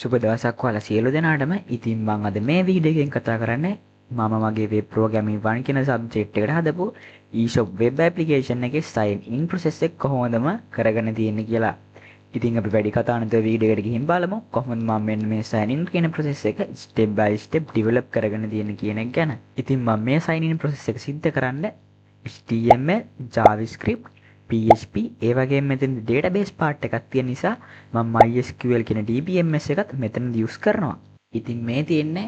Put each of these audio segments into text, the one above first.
සුබ දවසක් ඔයාලා සියලු දෙනාටම. ඉතින් මං අද මේ වීඩියෝ එකෙන් කතා කරන්නේ මම මගේ වෙබ් ප්‍රෝග්‍රෑමින් 1 කියන සබ්ජෙක්ට් එකට හදපු eShop web application එකේ sign in process එක කොහොමදම කරගෙන තියෙන්නේ කියලා. ඉතින් අපි වැඩි කතා නැතුව වීඩියෝ එකට ගිහින් බලමු කොහොමද මම මෙන්න මේ sign in කියන process එක step by step develop කරගෙන තියෙන්නේ කියන එක ගැන. ඉතින් මම මේ sign in process එක සිද්ධ කරන්න HTML, JavaScript, PHP ඒ වගේම මෙතන database part එකක් තියෙන නිසා මම MySQL කියන DBMS එකත් මෙතනදී use කරනවා. ඉතින් මේ තියෙන්නේ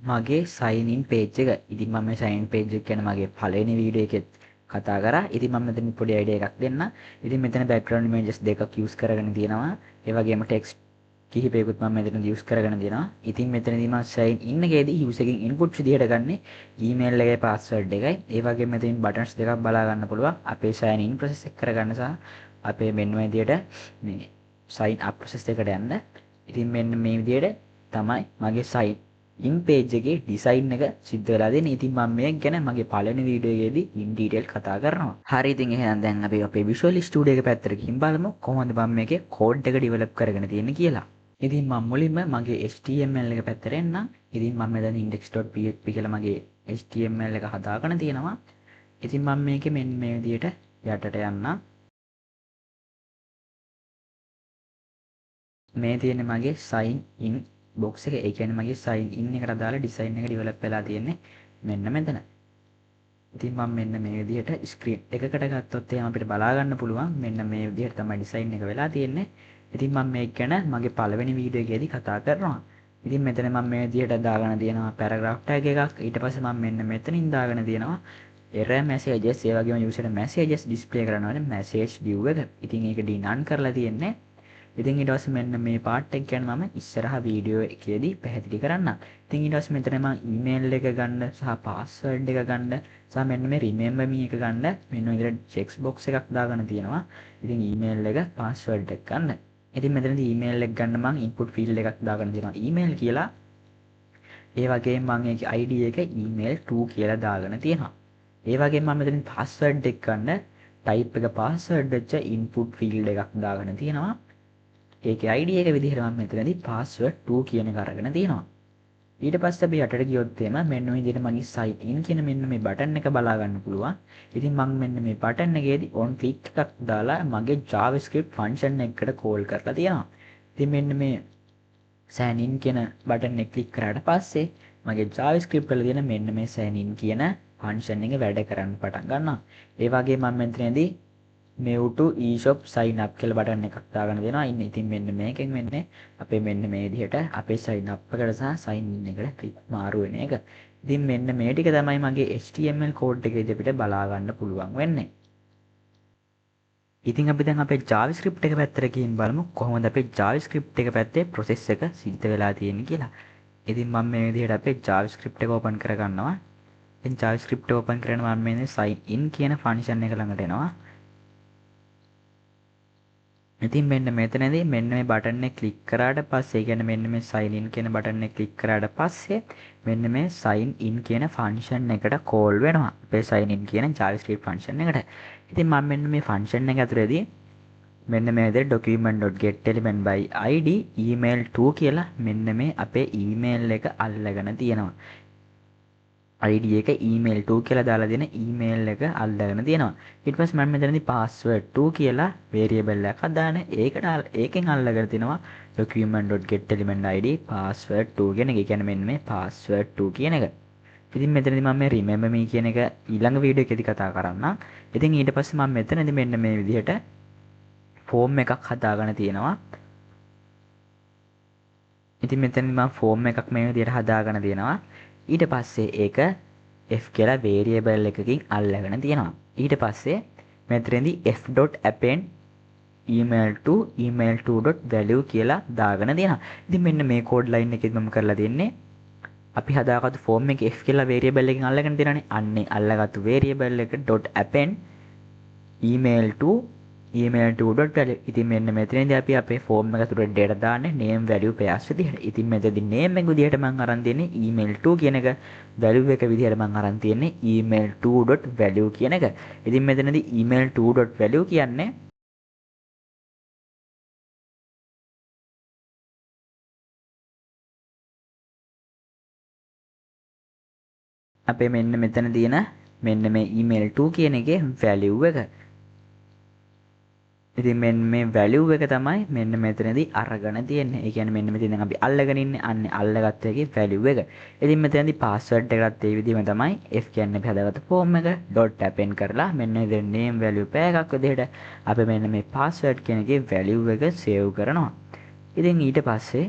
මගේ sign in page එක. ඉතින් මම මේ sign in page එක ගැන මගේ පළවෙනි වීඩියෝ එකෙත් කතා කරා. ඉතින් මම මෙතන පොඩි idea එකක් දෙන්න. ඉතින් මෙතන background images දෙකක් use කරගෙන තියෙනවා. ඒ වගේම text කිහිපයකුත් මම මෙතනදී use කරගෙන තියෙනවා. ඉතින් මෙතනදී මම sign in එකේදී user එකෙන් input විදිහට ගන්නෙ email එකයි password එකයි. ඒ වගේම මෙතනින් buttons දෙකක් බලා ගන්න පුළුවන්. අපේ sign in process එක කරගන්න සහ අපේ මෙන්න මේ විදිහට මේ sign up process එකට යන්න. ඉතින් මෙන්න මේ විදිහට තමයි මගේ sign in page එකේ ඩිසයින් එක සිද්ධ වෙලා දෙන්නේ. ඉතින් මම මේක ගැන මගේ පළවෙනි වීඩියෝ එකේදී ඉන් ඩීටේල් කතා කරනවා. හරි, ඉතින් එහෙනම් දැන් අපි අපේ Visual Studio එක පැත්තට ගිහින් බලමු කොහොමද මම මේකේ කෝඩ් එක ඩෙවලොප් කරගෙන තියෙන්නේ කියලා. ඉතින් මම මුලින්ම මගේ HTML එක පැත්තට එන්නම්. ඉතින් මම මෙතන index.php කියලා මගේ HTML එක හදාගෙන තියෙනවා. ඉතින් මම මේකේ මෙන්න මේ විදිහට යටට යන්නම්. මේ තියෙන්නේ මගේ sign in box එක. ඒ කියන්නේ මගේ sign in එකට අදාළ ඩිසයින් එක ඩෙවලොප් වෙලා තියෙන්නේ මෙන්න මෙතන. ඉතින් මම මෙන්න මේ විදිහට ස්ක්‍රීන් එකකට ගත්තොත් එහෙම අපිට බලා ගන්න පුළුවන් මෙන්න මේ විදිහට තමයි ඩිසයින් එක වෙලා තියෙන්නේ. ඉතින් මම මේක ගැන මගේ පළවෙනි වීඩියෝ එකේදී කතා කරනවා. ඉතින් මෙතන මම මේ විදිහට දාගෙන තියෙනවා පැරග්‍රාෆ් ටැග් එකක්. ඊට පස්සේ මම මෙන්න මෙතනින් දාගෙන තියෙනවා error messages, ඒ වගේම user messages display කරනවා message div එක. ඉතින් ඒක none කරලා තියෙන්නේ. ඉතින් ඊට පස්සේ මෙන්න මේ පාර්ට් එක ගැන මම ඉස්සරහ වීඩියෝ එකේදී පැහැදිලි කරන්නම්. ඉතින් ඊට පස්සේ මෙතන මම ඊමේල් එක ගන්න සහ පාස්වර්ඩ් එක ගන්න සහ මෙන්න මේ remember me එක ගන්න මෙන්න මේ විදිහට චෙක් බොක්ස් එකක් දාගෙන තියෙනවා. ඉතින් ඊමේල් එක පාස්වර්ඩ් එක ගන්න. ඉතින් මෙතනදී ඊමේල් එක ගන්න මම ඉන්පුට් ෆීල්ඩ් එකක් දාගෙන තියෙනවා ඊමේල් කියලා. ඒ වගේම මම ඒකේ ID එක email 2 කියලා දාගෙන තියෙනවා. ඒ වගේම මම මෙතනින් පාස්වර්ඩ් එක ගන්න ටයිප් එක පාස්වර්ඩ් වෙච්ච ඉන්පුට් ෆීල්ඩ් එකක් දාගෙන තියෙනවා. ඒකේ ID එක විදිහට මම මෙතනදී password 2 කියන එක අරගෙන තියෙනවා. ඊට පස්සේ අපි යටට ගියොත් එහෙම මෙන්න මේ විදිහට මගේ sign in කියන මෙන්න මේ බටන් එක බලා ගන්න පුළුවන්. ඉතින් මම මෙන්න මේ බටන් එකේදී on click එකක් දාලා මගේ JavaScript function එකකට call කරලා තියෙනවා. ඉතින් මෙන්න මේ sign in කියන බටන් එක ක්ලික් කරාට පස්සේ මගේ JavaScript වල තියෙන මෙන්න මේ sign in කියන ෆන්ක්ෂන් එක වැඩ කරන්න පටන් ගන්නවා. ඒ වගේම මම මෙතනදී move to eShop sign up කියලා බටන් එකක් දාගෙන දෙනවා. ඉන්න ඉතින් මෙන්න මේකෙන් වෙන්නේ අපේ මෙන්න මේ විදිහට අපේ sign up එකට සහ sign in එකට ක්ලික් මාරු වෙන එක. ඉතින් මෙන්න මේ ටික තමයි මගේ HTML code එකේදී අපිට බලා ගන්න පුළුවන් වෙන්නේ. ඉතින් අපි දැන් අපේ JavaScript එක පැත්තට ගිහින් බලමු කොහොමද අපේ JavaScript එක පැත්තේ process එක සිද්ධ වෙලා තියෙන්නේ කියලා. ඉතින් මම මේ විදිහට අපේ JavaScript එක ඕපන් කරගන්නවා. ඉතින් JavaScript එක ඕපන් කරගෙන මම මේ sign in කියන ෆන්ක්ෂන් එක ළඟට එනවා. ඉතින් මෙන්න මෙතනදී මෙන්න මේ බටන් එක ක්ලික් කරාට පස්සේ, ඒ කියන්නේ මෙන්න මේ sign in කියන බටන් එක ක්ලික් කරාට පස්සේ මෙන්න මේ sign in කියන ෆන්ක්ෂන් එකට කෝල් වෙනවා. අපේ sign in කියන JavaScript function එකට. ඉතින් මම මෙන්න මේ ෆන්ක්ෂන් එක ඇතුළේදී මෙන්න මේ විදිහට document.getElement by id email2 කියලා මෙන්න මේ අපේ email එක අල්ලගෙන තියෙනවා. ID එක email 2 කියලා දාලා දෙන email එක අල්ලගෙන තියෙනවා. ඊට පස්සේ මම මෙතනදී password 2 කියලා variable එකක් හදාන ඒකට ඒකෙන් අල්ලගෙන තිනවා document.getElement id password 2 කියන එක. ඒ කියන්නේ මෙන්න මේ password 2 කියන එක. ඉතින් මෙතනදී මම මේ remember me කියන එක ඊළඟ වීඩියෝ එකේදී කතා කරන්නම්. ඉතින් ඊට පස්සේ මම මෙතනදී මෙන්න මේ විදිහට ෆෝම් එකක් හදාගෙන තියෙනවා. ඉතින් මෙතනදී මම ෆෝම් එකක් මේ විදිහට හදාගෙන තියෙනවා. ඊට පස්සේ ඒක f කියලා වේරියබල් එකකින් අල්ලගෙන තියෙනවා. ඊට පස්සේ මෙතනදී f.append email to email2.value කියලා දාගෙන තියෙනවා. ඉතින් මෙන්න මේ කෝඩ් ලයින් එකෙත් මම කරලා දෙන්නේ අපි හදාගත්තු ෆෝම් එකේ f කියලා වේරියබල් එකකින් අල්ලගෙන තියෙනවානේ. අන්නේ අල්ලගත්තු වේරියබල් එක .append email to email2.value. ඉතින් මෙන්න මෙතනදී අපි අපේ ෆෝම් එක තුරට ඩේටා දාන්නේ name value pairs විදිහට. ඉතින් මෙතනදී name එක විදිහට මම අරන් තියෙන්නේ email2 කියන එක, value එක විදිහට මම අරන් තියෙන්නේ email2.value කියන එක. ඉතින් මෙතනදී email2.value කියන්නේ අපේ මෙන්න මෙතන තියෙන මෙන්න මේ email 2 කියන එකේ value එක. ඉතින් මෙන්න මේ value එක තමයි මෙන්න මෙතනදී අරගෙන තියෙන්නේ. ඒ කියන්නේ මෙන්න මෙතන දැන් අපි අල්ලගෙන ඉන්නේ. අන්නේ අල්ලගත්ත එකේ value එක. ඉතින් මෙතනදී password එකත් ඒ විදිහම තමයි f කියන්නේ අපි හදාගත්ත form එක dot append කරලා මෙන්න මෙතන name value pair එකක් විදිහට අපි මෙන්න මේ password කියන එකේ value එක save කරනවා. ඉතින් ඊට පස්සේ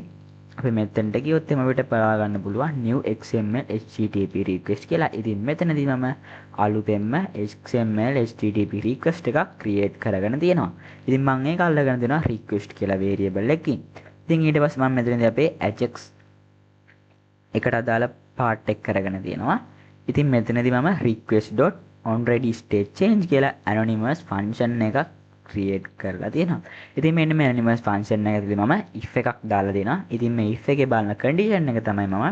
අපි මෙතනට ගියොත් එහම අපිට බලා ගන්න පුළුවන් new XML HTTP request කියලා. ඉතින් මෙතනදී මම අලුතෙන්ම XML HTTP request එකක් create කරගෙන තියෙනවා. ඉතින් මම ඒක අල්ලගෙන දෙනවා request කියලා variable එකකින්. ඉතින් ඊට පස්සේ මම මෙතනදී අපේ Ajax එකට අදාළ part එක කරගෙන තියෙනවා. ඉතින් මෙතනදී මම request.onReadyStateChange කියලා anonymous function එකක් ක්‍රියේට් කරලා තියෙනවා. ඉතින් මෙන්න මේ anonymous function එක ඇතුලේ මම if එකක් දාලා දෙනවා. ඉතින් මේ if එකේ බලන condition එක තමයි මම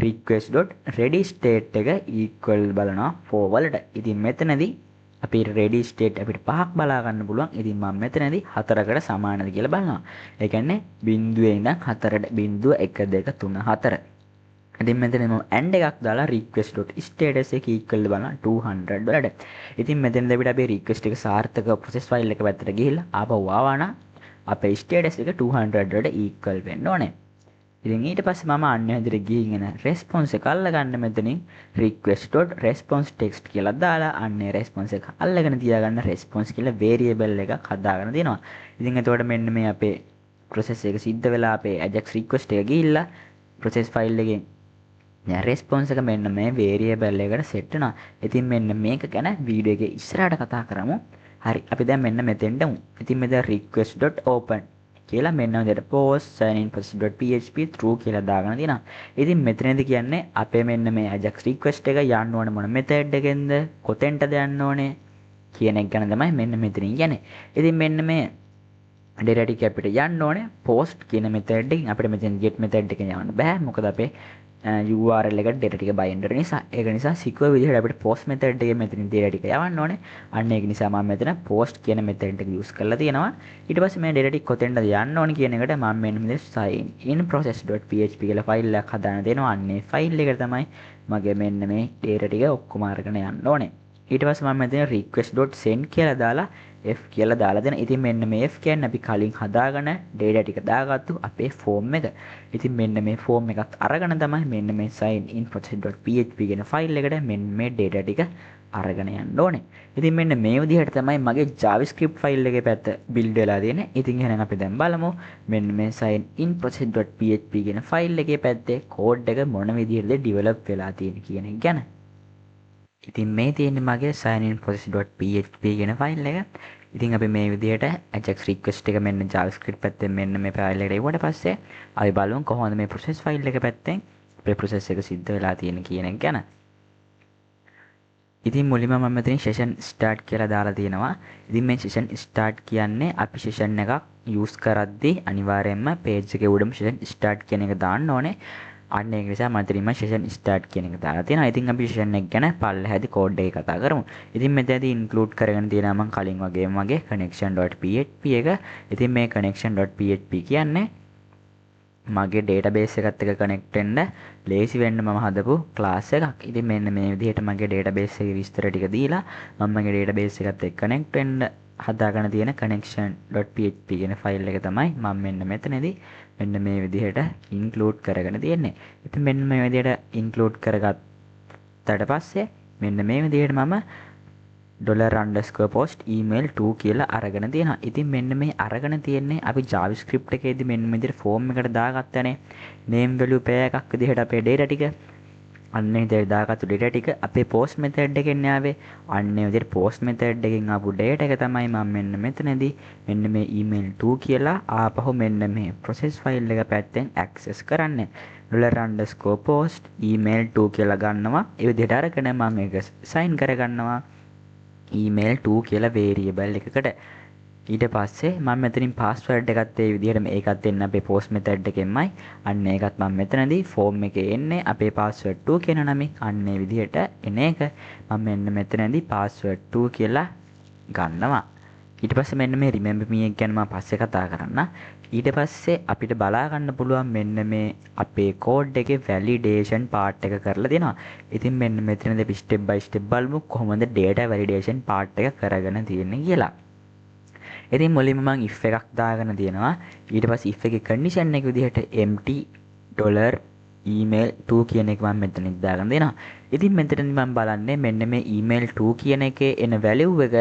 request.readyState එක equal බලනවා 4 වලට. ඉතින් මෙතනදී අපි ready state අපිට පහක් බලා ගන්න පුළුවන්. ඉතින් මම මෙතනදී හතරකට සමානද කියලා බලනවා. ඒ කියන්නේ බිංදුවේ ඉඳන් හතරට බිංදුව 1 2 3 4. ඉතින් මෙතන මම and එකක් දාලා request.status එක equal බලනවා 200 වලට. ඉතින් මෙතනදී අපිට අපේ request එක සාර්ථකව process file එක පැත්තට ගිහිල්ලා ආපහු ආවා නම් අපේ status එක 200 වලට equal වෙන්න ඕනේ. ඉතින් ඊට පස්සේ මම අන්න විදිහට ගිහින් එන response එක අල්ලගන්න මෙතනින් request.response text කියලා දාලා අන්නේ response එක අල්ලගෙන තියාගන්න response කියලා variable එකක් හදාගෙන තියෙනවා. ඉතින් එතකොට මෙන්න මේ අපේ process එක සිද්ධ වෙලා අපේ Ajax request එක ගිහිල්ලා process file එකෙන් දැන් response එක මෙන්න මේ variable එකට set වෙනවා. ඉතින් මෙන්න මේක ගැන වීඩියෝ එකේ ඉස්සරහට කතා කරමු. හරි, අපි දැන් මෙන්න මෙතෙන්ට යමු. ඉතින් මෙතන request.open කියලා මෙන්න විදිහට post sign in process.php true කියලා දාගෙන තියෙනවා. ඉතින් මෙතනදී කියන්නේ අපේ මෙන්න මේ Ajax request එක යන්න ඕනේ මොන method එකෙන්ද, කොතෙන්ටද යන්න ඕනේ කියන එක ගැන තමයි මෙන්න මෙතනින් කියන්නේ. ඉතින් මෙන්න මේ data ටික අපිට යන්න ඕනේ post කියන method එකෙන්. අපිට මෙතෙන් get method එකෙන් යවන්න බෑ. මොකද අපේ URL එකට data ටික bind වෙන නිසා. ඒක නිසා secure විදිහට අපිට post method එකෙන් මෙතනින් data ටික යවන්න ඕනේ. අන්න ඒක නිසා මම මෙතන post කියන method එක use කරලා තියෙනවා. ඊට පස්සේ මේ data ටික කොතෙන්ද යන්න ඕනේ කියන එකට මම මෙන්න මෙතන sign in process.php කියලා ෆයිල් එකක් හදාගෙන තියෙනවා. අන්න ඒ ෆයිල් එකට තමයි මගේ මෙන්න මේ data ටික ඔක්කොම අරගෙන යන්න ඕනේ. ඊට පස්සේ මම මෙතන request.send කියලා දාලා f කියලා දාලා දෙන. ඉතින් මෙන්න මේ f කියන්නේ අපි කලින් හදාගෙන data ටික දාගත්තු අපේ form එක. ඉතින් මෙන්න මේ form එකත් අරගෙන තමයි මෙන්න මේ sign in process.php කියන ෆයිල් එකට මෙන්න මේ data ටික අරගෙන යන්න ඕනේ. ඉතින් මෙන්න මේ විදිහට තමයි මගේ JavaScript file එකේ පැත්ත බිල්ඩ් වෙලා තියෙන්නේ. ඉතින් එහෙනම් අපි දැන් බලමු මෙන්න මේ sign in process.php කියන ෆයිල් එකේ පැත්තේ කෝඩ් එක මොන විදිහටද ඩෙවලොප් වෙලා තියෙන්නේ කියන එක ගැන. ඉතින් මේ තියෙන්නේ මගේ sign in process.php කියන ෆයිල් එක. ඉතින් අපි මේ විදිහට Ajax request එක මෙන්න JavaScript පැත්තෙන් මෙන්න මේ ෆයිල් එකට එවුවට පස්සේ අපි බලමු කොහොමද මේ process file එක පැත්තෙන් අපේ process එක සිද්ධ වෙලා තියෙන්නේ කියන එක ගැන. ඉතින් මුලින්ම මම මෙතනින් session start කියලා දාලා තියෙනවා. ඉතින් මේ session start කියන්නේ අපි session එකක් use කරද්දී අනිවාර්යයෙන්ම page එකේ උඩම session start කියන එක දාන්න ඕනේ. අන්න ඒක නිසා මම මෙතනින්ම session start කියන එක දාලා තියෙනවා. ඉතින් අපි session එක ගැන පල්ලෙහාදී කෝඩ් එකේ කතා කරමු. ඉතින් මෙතනදී include කරගෙන තියෙනවා මම කලින් වගේම මගේ connection.php එක. ඉතින් මේ connection.php කියන්නේ මගේ database එකත් එක්ක connect වෙන්න ලේසි වෙන්න මම හදපු class එකක්. ඉතින් මෙන්න මේ විදිහට මගේ database එකේ විස්තර ටික දීලා මම මගේ database එකත් එක්ක connect වෙන්න හදාගෙන තියෙන connection.php කියන ෆයිල් එක තමයි මම මෙන්න මෙතනදී මෙන්න මේ විදිහට include කරගෙන තියෙන්නේ. ඉතින් මෙන්න මේ විදිහට include කරගත්තට පස්සේ මෙන්න මේ විදිහට මම $_post email 2 කියලා අරගෙන තියෙනවා. ඉතින් මෙන්න මේ අරගෙන තියෙන්නේ අපි JavaScript එකේදී මෙන්න මේ විදිහට form එකට දාගත්තනේ name value pair එකක් විදිහට අපේ data ටික. අන්න ඒ විදිහට දාගත්තු data ටික අපේ post method එකෙන් ආවේ. අන්න ඒ විදිහට post method එකෙන් ආපු data එක තමයි මම මෙන්න මෙතනදී මෙන්න මේ email 2 කියලා ආපහු මෙන්න මේ process file එක පැත්තෙන් access කරන්නේ. $_post email 2 කියලා ගන්නවා. ඒ විදිහට අරගෙන මම ඒක sign කරගන්නවා email 2 කියලා variable එකකට. ඊට පස්සේ මම මෙතනින් password එකත් ඒ විදිහටම ඒකත් එන්න අපේ post method එකෙන්මයි. අන්න ඒකත් මම මෙතනදී form එකේ එන්නේ අපේ password 2 කියන නමින්. අන්න ඒ විදිහට එන එක මම මෙන්න මෙතනදී password 2 කියලා ගන්නවා. ඊට පස්සේ මෙන්න මේ remember me එක ගැන මම පස්සේ කතා කරන්න. ඊට පස්සේ අපිට බලා ගන්න පුළුවන් මෙන්න මේ අපේ කෝඩ් එකේ වැලිඩේෂන් පාර්ට් එක කරලා දෙනවා. ඉතින් මෙන්න මෙතනදී අපි ස්ටෙප් බයි ස්ටෙප් බලමු කොහොමද ඩේටා වැලිඩේෂන් පාර්ට් එක කරගෙන තියෙන්නේ කියලා. ඉතින් මුලින්ම මම if එකක් දාගෙන තියෙනවා. ඊට පස්සේ if එකේ කන්ඩිෂන් එක විදිහට empty $email 2 කියන එක මම මෙතනදී දාගෙන දෙනවා. ඉතින් මෙතනදී මම බලන්නේ මෙන්න මේ email 2 කියන එකේ එන වැලියු එක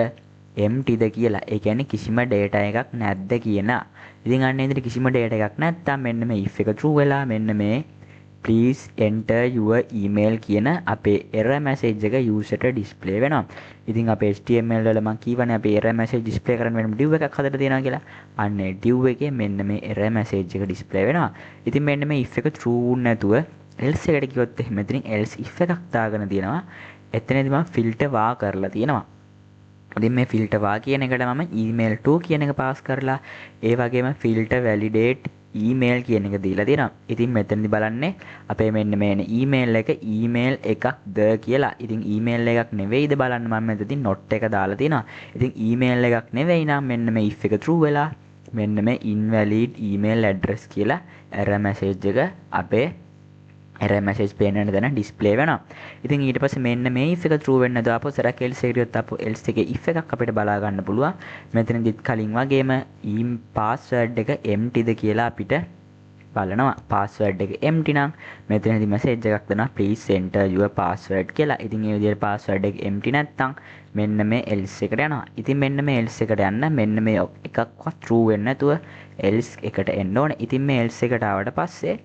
empty ද කියලා. ඒ කියන්නේ කිසිම ඩේටා එකක් නැද්ද කියන. ඉතින් අන්න ඒ විදිහට කිසිම ඩේටා එකක් නැත්තම් මෙන්න මේ if එක true වෙලා මෙන්න මේ please enter your email කියන අපේ error message එක user ට display වෙනවා. ඉතින් අපේ HTML වල මම කියවනේ අපේ error message display කරන්න වෙනම div එකක් හදලා තියෙනවා කියලා. අන්න ඒ div එකේ මෙන්න මේ error message එක display වෙනවා. ඉතින් මෙන්න මේ if එක true වුනේ නැතුව else එකට ගියොත් එහෙම මෙතනින් else if එකක් දාගෙන තියෙනවා. එතනදී මම filter වා කරලා තියෙනවා. ඉතින් මේ filter වා කියන එකට මම email 2 කියන එක පාස් කරලා ඒ වගේම filter validate email කියන එක දීලා තියෙනවා. ඉතින් මෙතනදි බලන්නේ අපේ මෙන්න මේ එන email එක email එකක්ද කියලා. ඉතින් email එකක් නෙවෙයිද බලන්න මම මෙතනදි not එක දාලා තියෙනවා. ඉතින් email එකක් නෙවෙයි නම් මෙන්න මේ if එක true වෙලා මෙන්න මේ invalid email address කියලා error message එක අපේ error message පේනන තැන display වෙනවා. ඉතින් ඊට පස්සේ මෙන්න මේ if එක true වෙන්න දාපුව සරක් else එකට ගියොත් ආපහු else එකේ if එකක් අපිට බලා ගන්න පුළුවන්. මෙතනදිත් කලින් වගේම password එක empty ද කියලා අපිට බලනවා. Password එක empty නම් මෙතනදි message එකක් දෙනවා please enter your password කියලා. ඉතින් ඒ විදිහට password එක empty නැත්තම් මෙන්න මේ else එකට යනවා. ඉතින් මෙන්න මේ else එකට යන්න මෙන්න මේ එකක්වත් true වෙන්නේ නැතුව else එකට එන්න ඕනේ. ඉතින් මේ else එකට ආවට පස්සේ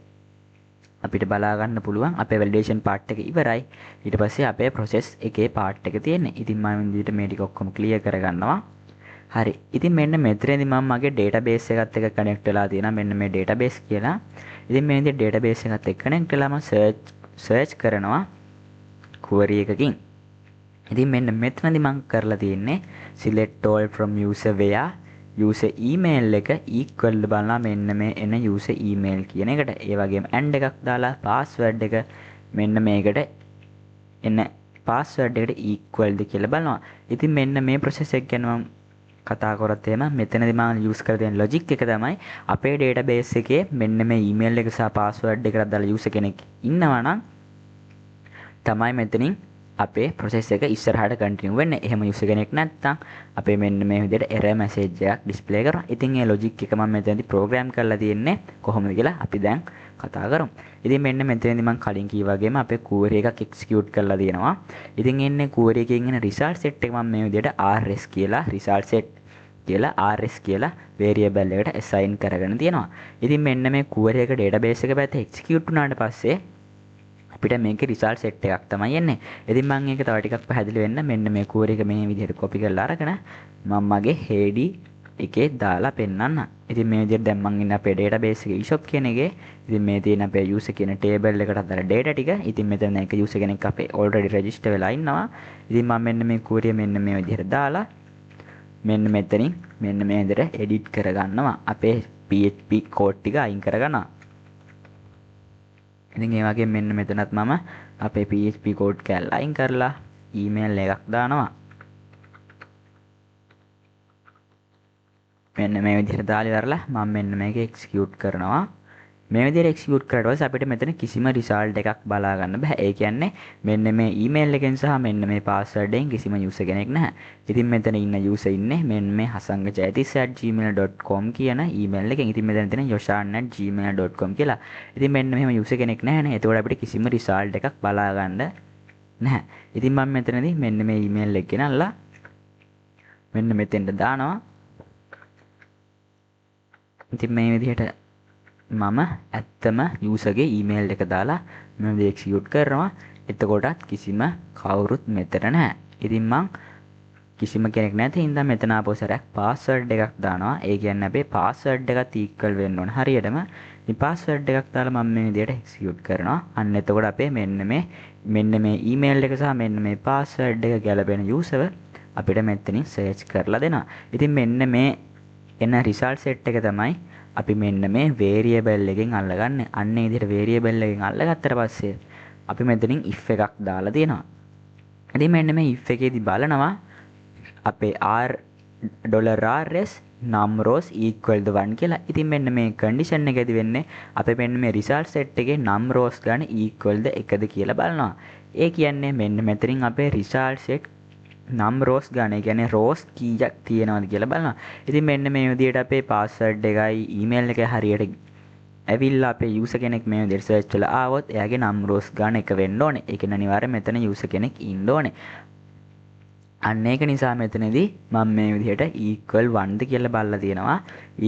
අපිට බලා ගන්න පුළුවන් අපේ වැලිඩේෂන් පාර්ට් එක ඉවරයි. ඊට පස්සේ අපේ ප්‍රොසෙස් එකේ පාර්ට් එක තියෙන්නේ. ඉතින් මම විදිහට මේ ටික ඔක්කොම ක්ලියර් කරගන්නවා. හරි. ඉතින් මෙන්න මෙතනදී මම මගේ ඩේටාබේස් එකත් එක්ක කනෙක්ට් වෙලා තියෙනවා. මෙන්න මේ ඩේටාබේස් කියලා. ඉතින් මේ විදිහට ඩේටාබේස් එකත් එක්ක කනෙක්ට් වෙලා මම සර්ච් කරනවා ක්වරි එකකින්. ඉතින් මෙන්න මෙතනදී මම කරලා තියෙන්නේ select all from user where user email එක equal බලනවා මෙන්න මේ එන user email කියන එකට. ඒ වගේම and එකක් දාලා password එක මෙන්න මේකට එන password එකට equal ද කියලා බලනවා. ඉතින් මෙන්න මේ process එක ගැන මම කතා කරොත් එහෙම මෙතනදී මම use කරලා තියෙන logic එක තමයි අපේ database එකේ මෙන්න මේ email එක සහ password එකට අදාළ user කෙනෙක් ඉන්නවා නම් තමයි මෙතනින් අපේ process එක ඉස්සරහට continue වෙන්නේ. එහෙම user කෙනෙක් නැත්තම් අපේ මෙන්න මේ විදිහට error message එකක් display කරනවා. ඉතින් ඒ logic එක මම මෙතනදී program කරලා තියෙන්නේ කොහොමද කියලා අපි දැන් කතා කරමු. ඉතින් මෙන්න මෙතනදී මම කලින් කිව්වා වගේම අපේ query එකක් execute කරලා තියෙනවා. ඉතින් එන්නේ query එකෙන් එන result set එක මම මේ විදිහට rs කියලා result set කියලා rs කියලා variable එකට assign කරගෙන තියෙනවා. ඉතින් මෙන්න මේ query එක database එක පැත්තේ execute වුණාට පස්සේ අපිට මේකේ result set එකක් තමයි එන්නේ. ඉතින් මම ඒක තව ටිකක් පැහැදිලි වෙන්න මෙන්න මේ query එක මේ විදිහට copy කරලා අරගෙන මම මගේ head එකේ දාලා පෙන්නන්න. ඉතින් මේ විදිහට දැන් මං ඉන්නේ අපේ database එකේ eShop කියන එකේ. ඉතින් මේ තියෙන අපේ user කියන table එකට අදාළ data ටික. ඉතින් මෙතන එක user කෙනෙක් අපේ already register වෙලා ඉන්නවා. ඉතින් මම මෙන්න මේ query මෙන්න මේ විදිහට දාලා මෙන්න මෙතනින් මෙන්න මේ විදිහට edit කරගන්නවා. අපේ PHP code ටික අයින් කරගන්නවා. ඉතින් ඒ වගේම මෙන්න මෙතනත් මම අපේ PHP code කෑල්ල අයින් කරලා email එකක් දානවා. මෙන්න මේ විදිහට දාලා ඉවරලා මම මෙන්න මේක එක්සිකියුට් කරනවා. මේ විදිහට එක්සිකියුට් කරාට පස්සේ අපිට මෙතන කිසිම රිසල්ට් එකක් බලා ගන්න බෑ. ඒ කියන්නේ මෙන්න මේ ඊමේල් එකෙන් සහ මෙන්න මේ පාස්වර්ඩ් එකෙන් කිසිම යූසර් කෙනෙක් නැහැ. ඉතින් මෙතන ඉන්න යූසර් ඉන්නේ මෙන්න මේ hasangajayathissa@gmail.com කියන ඊමේල් එකෙන්. ඉතින් මෙතන තියෙන yoshan@gmail.com කියලා. ඉතින් මෙන්න මෙහෙම යූසර් කෙනෙක් නැහැනේ. එතකොට අපිට කිසිම රිසල්ට් එකක් බලා ගන්න නැහැ. ඉතින් මම මෙතනදී මෙන්න මේ ඊමේල් එක ගෙනල්ලා මෙන්න මෙතෙන්ට දානවා. ඉතින් මේ විදිහට මම ඇත්තම යූසර්ගේ ඊමේල් එක දාලා මම මේ එක්සිකියුට් කරනවා. එතකොටත් කිසිම කවුරුත් මෙතන නැහැ. ඉතින් මං කිසිම කෙනෙක් නැති හින්දා මෙතන ආපහු සැරයක් පාස්වර්ඩ් එකක් දානවා. ඒ කියන්නේ අපේ පාස්වර්ඩ් එකත් ඉක්වල් වෙන්න ඕන හරියටම. ඉතින් පාස්වර්ඩ් එකක් දාලා මම මේ විදිහට එක්සිකියුට් කරනවා. අන්න එතකොට අපේ මෙන්න මේ ඊමේල් එක සහ මෙන්න මේ පාස්වර්ඩ් එක ගැලපෙන යූසර්ව අපිට මෙතනින් සර්ච් කරලා දෙනවා. ඉතින් මෙන්න මේ එන රිසල්ට් සෙට් එක තමයි අපි මෙන්න මේ වේරියබල් එකෙන් අල්ලගන්නේ. අන්න ඒ විදිහට වේරියබල් එකෙන් අල්ලගත්තට පස්සේ අපි මෙතනින් if එකක් දාලා තියෙනවා. ඉතින් මෙන්න මේ if එකේදී බලනවා අපේ r $rs num rows equal ද 1 කියලා. ඉතින් මෙන්න මේ කන්ඩිෂන් එකේදී වෙන්නේ අපේ මෙන්න මේ රිසල්ට් සෙට් එකේ num rows ගාන equal ද 1ද කියලා බලනවා. ඒ කියන්නේ මෙන්න මෙතනින් අපේ රිසල්ට් සෙට් num rows ගාන, ඒ කියන්නේ rows කීයක් තියෙනවද කියලා බලනවා. ඉතින් මෙන්න මේ විදිහට අපේ පාස්වර්ඩ් එකයි ඊමේල් එකයි හරියට ඇවිල්ලා අපේ යූසර් කෙනෙක් මේ විදිහට සර්ච් කරලා ආවොත් එයාගේ num rows ගාන 1 වෙන්න ඕනේ. ඒ කියන්නේ අනිවාර්යයෙන් මෙතන යූසර් කෙනෙක් ඉන්න ඕනේ. අන්න ඒක නිසා මෙතනදී මම මේ විදිහට equal 1 ද කියලා බලලා තියෙනවා.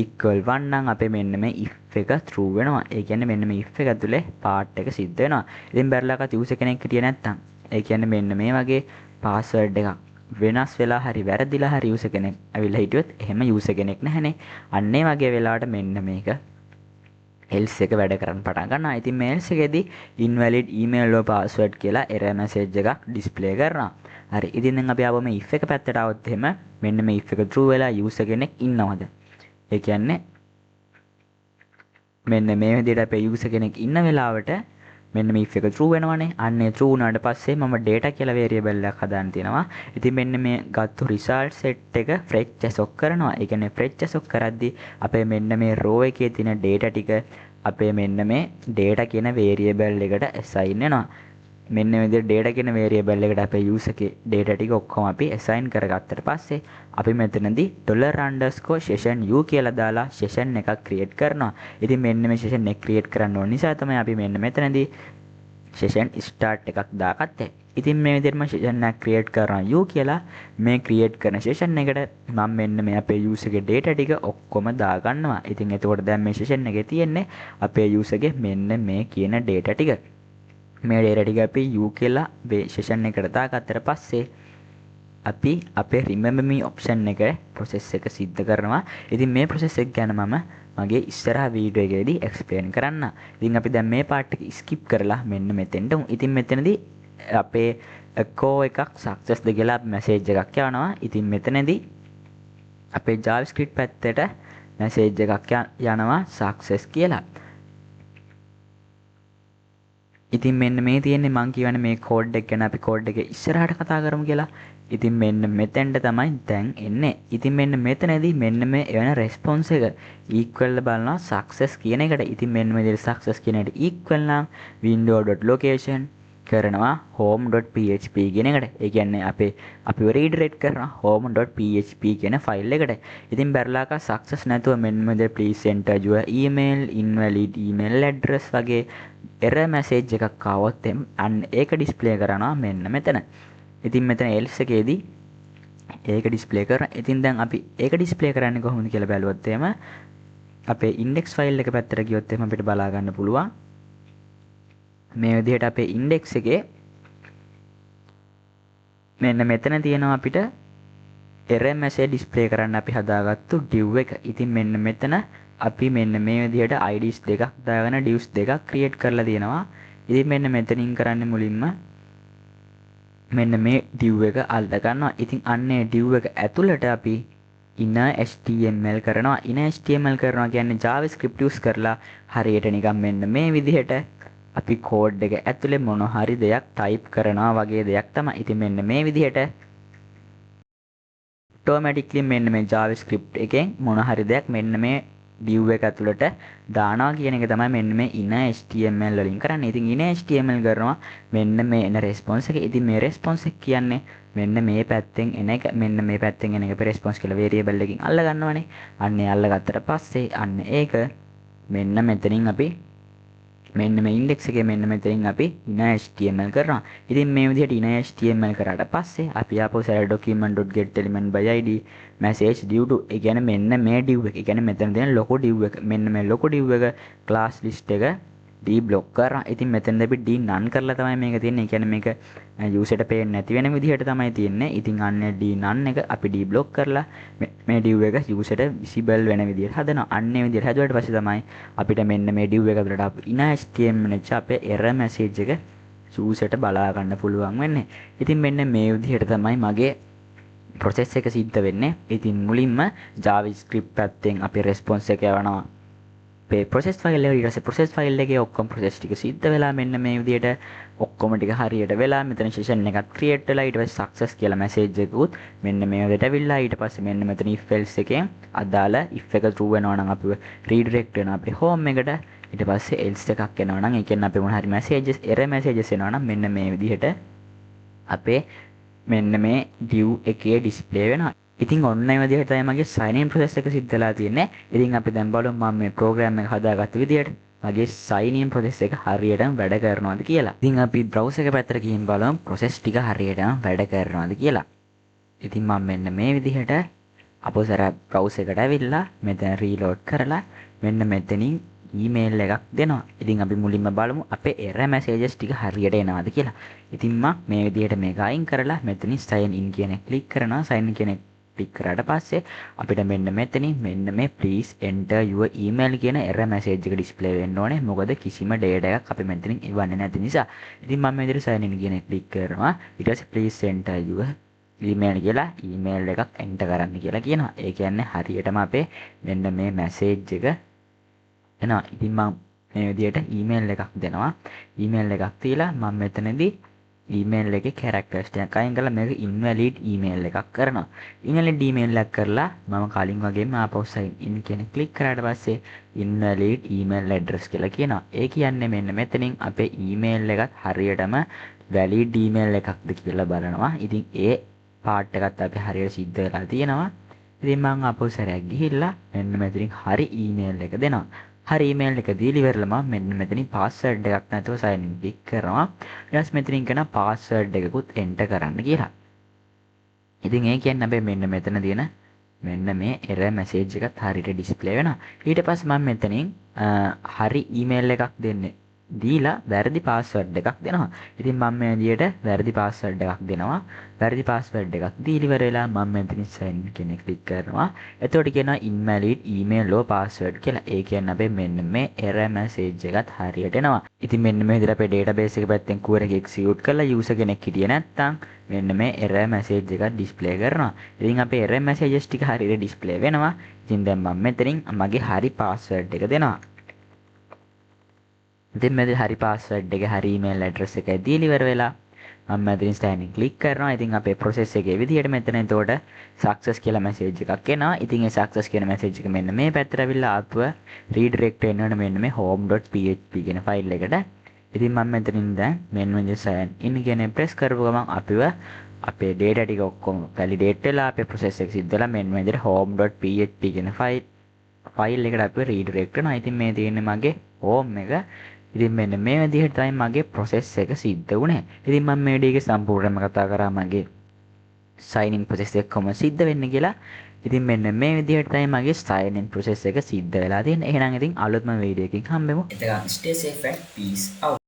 Equal 1 නම් අපේ මෙන්න මේ if එක true වෙනවා. ඒ කියන්නේ මෙන්න මේ if එක ඇතුලේ part එක සිද්ධ වෙනවා. ඉතින් බැරලාකත් user කෙනෙක් හිටියේ නැත්තම්, ඒ කියන්නේ මෙන්න මේ වගේ password එකක් වෙනස් වෙලා හරි වැරදිලා හරි user කෙනෙක් ඇවිල්ලා හිටියොත් එහෙම user කෙනෙක් නැහනේ. අන්න ඒ වගේ වෙලාවට මෙන්න මේක else එක වැඩ කරන්න පටන් ගන්නවා. ඉතින් මේ else එකේදී invalid email or password කියලා error message එකක් display කරනවා. හරි. ඉතින් දැන් අපි ආවම මේ if එක පැත්තට ආවොත් එහෙම මෙන්න මේ if එක true වෙලා user කෙනෙක් ඉන්නවද? ඒ කියන්නේ මෙන්න මේ විදිහට අපේ user කෙනෙක් ඉන්න වෙලාවට මෙන්න මේ if එක true වෙනවනේ. අන්න ඒ true වුණාට පස්සේ මම data කියලා variable එකක් හදාන්න තියෙනවා. ඉතින් මෙන්න මේ ගත්තු result set එක fetch assoc කරනවා. ඒ කියන්නේ fetch assoc කරද්දී අපේ මෙන්න මේ row එකේ තියෙන data ටික අපේ මෙන්න මේ data කියන variable එකට assign වෙනවා. මෙන්න මේ විදිහට data කියන variable එකට අපේ user ගේ data ටික ඔක්කොම අපි assign කරගත්තට පස්සේ අපි මෙතනදී $_session u කියලා දාලා session එකක් create කරනවා. ඉතින් මෙන්න මේ session එක create කරන්න ඕන නිසා තමයි අපි මෙන්න මෙතනදී session start එකක් දාගත්තේ. ඉතින් මේ විදිහට මම session එකක් create කරනවා u කියලා. මේ create කරන session එකට මම මෙන්න මේ අපේ user ගේ data ටික ඔක්කොම දාගන්නවා. ඉතින් එතකොට දැන් මේ session එකේ තියෙන්නේ අපේ user ගේ මෙන්න මේ කියන data ටික. මේ data ටික අපි u කියලා මේ session එකට දාගත්තට පස්සේ අපි අපේ remember me option එක process එක සිද්ධ කරනවා. ඉතින් මේ process එක ගැන මම මගේ ඉස්සරහා වීඩියෝ එකේදී එක්ස්ප්ලේන් කරන්න. ඉතින් අපි දැන් මේ පාර්ට් එක ස්කිප් කරලා මෙන්න මෙතෙන්ට එමු. ඉතින් මෙතනදී අපේ echo එකක් success ද කියලා මැසේජ් එකක් යවනවා. ඉතින් මෙතනදී අපේ JavaScript පැත්තට මැසේජ් එකක් යනවා success කියලා. ඉතින් මෙන්න මේ තියෙන්නේ මං කියවනේ මේ කෝඩ් එක ගැන අපි කෝඩ් එක ඉස්සරහට කතා කරමු කියලා. ඉතින් මෙන්න මෙතෙන්ට තමයි දැන් එන්නේ. ඉතින් මෙන්න මෙතනදී මෙන්න මේ එවන රෙස්පොන්ස් එක equal බලනවා success කියන එකට. ඉතින් මෙන්න මේ විදිහට success කියන එකට equal නම් window.location කරනවා home.php කියන එකට. ඒ කියන්නේ අපේ අපිව රීඩිරෙක්ට් කරනවා home.php කියන ෆයිල් එකට. ඉතින් බැරලාක success නැතුව මෙන්න මේ විදිහට please enter your email, invalid email address වගේ error message එකක් ආවොත් අන්න ඒක ඩිස්ප්ලේ කරනවා මෙන්න මෙතන. ඉතින් මෙතන else එකේදී ඒක ඩිස්ප්ලේ කරනවා. ඉතින් දැන් අපි ඒක ඩිස්ප්ලේ කරන්නේ කොහොමද කියලා බැලුවොත් එහෙම අපේ ඉන්ඩෙක්ස් ෆයිල් එක පැත්තට ගියොත් එහෙම අපිට බලා ගන්න පුළුවන්. මේ විදිහට අපේ ඉන්ඩෙක්ස් එකේ මෙන්න මෙතන තියෙනවා අපිට error message display කරන්න අපි හදාගත්තු div එක. ඉතින් මෙන්න මෙතන අපි මෙන්න මේ විදිහට IDs දෙකක් දාගෙන divs දෙකක් ක්‍රියේට් කරලා තියෙනවා. ඉතින් මෙන්න මෙතනින් කරන්නේ මුලින්ම මෙන්න මේ div එක අල්ල ගන්නවා. ඉතින් අන්න ඒ div එක ඇතුළට අපි inner HTML කරනවා. Inner HTML කරනවා කියන්නේ JavaScript use කරලා හරියට නිකන් මෙන්න මේ විදිහට අපි කෝඩ් එක ඇතුලේ මොන හරි දෙයක් ටයිප් කරනවා වගේ දෙයක් තමයි. ඉතින් මෙන්න මේ විදිහට ඔටෝමැටික්ලි මෙන්න මේ JavaScript එකෙන් මොන හරි දෙයක් මෙන්න මේ div එක ඇතුළට දානවා කියන එක තමයි මෙන්න මේ inner HTML වලින් කරන්නේ. ඉතින් inner HTML කරනවා මෙන්න මේ එන රෙස්පොන්ස් එක. ඉතින් මේ රෙස්පොන්ස් එක කියන්නේ මෙන්න මේ පැත්තෙන් එන එක. මෙන්න මේ පැත්තෙන් එන එක අපි රෙස්පොන්ස් කියලා වේරියබල් එකකින් අල්ල ගන්නවනේ. අන්න ඒ අල්ලගත්තට පස්සේ අන්න ඒක මෙන්න මෙතනින් අපි මෙන්න මේ ඉන්ඩෙක්ස් එකේ මෙන්න මෙතනින් අපි inner HTML කරනවා. ඉතින් මේ විදිහට inner HTML කරාට පස්සේ අපි ආපහු සැර document.getElement by id message div 2, ඒ කියන්නේ මෙන්න මේ div එක. ඒ කියන්නේ මෙතන තියෙන ලොකු div එක. මෙන්න මේ ලොකු div එක class list එක d block කරනවා. ඉතින් මෙතනදී අපි d none කරලා තමයි මේක තියෙන්නේ. ඒ කියන්නේ මේක user ට පේන්නේ නැති වෙන විදිහට තමයි තියෙන්නේ. ඉතින් අන්න d none එක අපි d block කරලා මේ div එක user ට visible වෙන විදිහට හදනවා. අන්න ඒ විදිහට හැදුවට පස්සේ තමයි අපිට මෙන්න මේ div එක ඇතුළට අපි inner HTML එක අපේ error message එක user ට බලා ගන්න පුළුවන් වෙන්නේ. ඉතින් මෙන්න මේ විදිහට තමයි මගේ process එක සිද්ධ වෙන්නේ. ඉතින් මුලින්ම JavaScript පැත්තෙන් අපි response එක යවනවා. අපේ ප්‍රොසෙස් ෆයිල් එක. ඊට පස්සේ ප්‍රොසෙස් ෆයිල් එකේ ඔක්කොම ප්‍රොසෙස් ටික සිද්ධ වෙලා මෙන්න මේ විදිහට ඔක්කොම ටික හරියට වෙලා මෙතන සෙෂන් එකක් ක්‍රියේට් වෙලා ඊට පස්සේ සක්සස් කියලා මැසේජ් එකකුත් මෙන්න මේ විදිහට ඇවිල්ලා ඊට පස්සේ මෙන්න මෙතන if else එකෙන් අදාළ if එක true වෙනවා නම් අපිව රීඩිරෙක්ට් වෙනවා අපේ හෝම් එකට. ඊට පස්සේ else එකක් එනවා නම් ඒ කියන්නේ අපේ මොන හරි මැසේජස්, එරර් මැසේජස් එනවා නම් මෙන්න මේ විදිහට අපේ මෙන්න මේ div එකේ ඩිස්ප්ලේ වෙනවා. ඉතින් ඔන්න ඒ විදිහට තමයි මගේ sign in process එක සිද්ධ වෙලා තියෙන්නේ. ඉතින් අපි දැන් බලමු මම මේ ප්‍රෝග්‍රෑම් එක හදාගත්ත විදිහට මගේ sign in process එක හරියටම වැඩ කරනවද කියලා. ඉතින් අපි බ්‍රවුසර් එක පැත්තට ගිහින් බලමු process ටික හරියටම වැඩ කරනවද කියලා. ඉතින් මම මෙන්න මේ විදිහට අපෝසර බ්‍රවුසර් එකට ඇවිල්ලා මෙතන රීලෝඩ් කරලා මෙන්න මෙතනින් ඊමේල් එකක් දෙනවා. ඉතින් අපි මුලින්ම බලමු අපේ එරර් මැසේජස් ටික හරියට එනවද කියලා. ඉතින් මම මේ විදිහට මේක අයින් කරලා මෙතනින් sign in කියන එක ක්ලික් කරනවා. Sign in කියන එක ක්ලික් කරාට පස්සේ අපිට මෙන්න මෙතනින් මෙන්න මේ "Please enter your email" කියන error message එක display වෙන්න ඕනේ. මොකද කිසිම data එකක් අපි මෙතනින් එවන්නේ නැති නිසා. ඉතින් මම මේ විදිහට sign in කියන එක ක්ලික් කරනවා. ඊට පස්සේ "Please enter your email" කියලා email එකක් enter කරන්න කියලා කියනවා. ඒ කියන්නේ හරියටම අපේ මෙන්න මේ මැසේජ් එක එනවා. ඉතින් මම මේ විදිහට email එකක් දෙනවා. Email එකක් දීලා මම මෙතනදී ඊමේල් එකේ කැරක්ටර්ස් ටිකක් අයින් කරලා මේක ඉන්වැලිඩ් ඊමේල් එකක් කරනවා. ඉන්වැලිඩ් ඊමේල් එකක් කරලා මම කලින් වගේම ආපහු සයින් ඉන් කියන ක්ලික් කරාට පස්සේ "ඉන්වැලිඩ් ඊමේල් ඇඩ්‍රස්" කියලා කියනවා. ඒ කියන්නේ මෙන්න මෙතනින් අපේ ඊමේල් එකත් හරියටම වැලිඩ් ඊමේල් එකක්ද කියලා බලනවා. ඉතින් ඒ පාර්ට් එකත් අපි හරියට සිද්ධ වෙලා තියෙනවා. ඉතින් මං ආපහු සැරයක් ගිහිල්ලා මෙන්න මෙතනින් හරි ඊමේල් එක දෙනවා. හරි ඊමේල් එක දීලා ඉවරලා මම මෙන්න මෙතනින් පාස්වර්ඩ් එකක් නැතුව සයින් ඉන් ක්ලික් කරනවා. ඊට පස්සේ මෙතනින් කියනවා පාස්වර්ඩ් එකකුත් එන්ටර් කරන්න කියලා. ඉතින් ඒ කියන්නේ අපේ මෙන්න මෙතන තියෙන මෙන්න මේ එරර් මැසේජ් එකත් හරියට ඩිස්ප්ලේ වෙනවා. ඊට පස්සේ මම මෙතනින් හරි ඊමේල් එකක් දෙන්නේ දීලා වැරදි පාස්වර්ඩ් එකක් දෙනවා. ඉතින් මම මේ විදියට වැරදි පාස්වර්ඩ් එකක් දෙනවා. වැරදි පාස්වර්ඩ් එකක් දීලා ඉවර වෙලා මම මෙතනින් සයින් ඉන් කියන එක ක්ලික් කරනවා. එතකොට කියනවා "ඉන්වැලිඩ් ඊමේල් ඕර් පාස්වර්ඩ්" කියලා. ඒ කියන්නේ අපේ මෙන්න මේ එරර් මැසේජ් එකත් හරියට එනවා. ඉතින් මෙන්න මේ විදිහට අපේ ඩේටාබේස් එක පැත්තෙන් ක්වෙරි එක එක්සිකියුට් කරලා යූසර් කෙනෙක් හිටියේ නැත්නම් මෙන්න මේ එරර් මැසේජ් එකත් ඩිස්ප්ලේ කරනවා. ඉතින් අපේ එරර් මැසේජස් ටික හරියට ඩිස්ප්ලේ වෙනවා. ඉතින් දැන් මම මෙතනින් මගේ හරි පාස්වර්ඩ් එක දෙනවා. ඉතින් මෙතන හරි පාස්වර්ඩ් එක, හරි ඊමේල් ඇඩ්‍රස් එකයි දීලා ඉවර වෙලා මම මෙතනින් සයින් ඉන් ක්ලික් කරනවා. ඉතින් අපේ ප්‍රොසෙස් එකේ විදිහට මෙතන එතකොට සක්සස් කියලා මැසේජ් එකක් එනවා. ඉතින් ඒ සක්සස් කියන මැසේජ් එක මෙන්න මේ පැත්තට ඇවිල්ලා ආපුව රීඩිරෙක්ට් වෙන්න ඕන මෙන්න මේ home.php කියන ෆයිල් එකට. ඉතින් මම මෙතනින් දැන් මෙන්න මේ සයින් ඉන් කියන එක ප්‍රෙස් කරපු ගමන් අපිව අපේ ඩේටා ටික ඔක්කොම වැලිඩේට් වෙලා අපේ ප්‍රොසෙස් එක සිද්ධ වෙලා මෙන්න මේ විදිහට home.php කියන ෆයිල් එකට අපිව රීඩිරෙක්ට් කරනවා. ඉතින් මේ තියෙන්නේ මගේ හෝම් එක. ඉතින් මෙන්න මේ විදිහට තමයි මගේ ප්‍රොසෙස් එක සිද්ධ වුණේ. ඉතින් මම මේ වීඩියෝ එකේ සම්පූර්ණයෙන්ම කතා කරා මගේ සයින් ඉන් ප්‍රොසෙස් එක කොහොමද සිද්ධ වෙන්නේ කියලා. ඉතින් මෙන්න මේ විදිහට තමයි මගේ සයින් ඉන් ප්‍රොසෙස් එක සිද්ධ වෙලා තියෙන්නේ. එහෙනම් ඉතින් අලුත්ම වීඩියෝ එකකින් හම්බෙමු. එතකන් stay safe and peace out.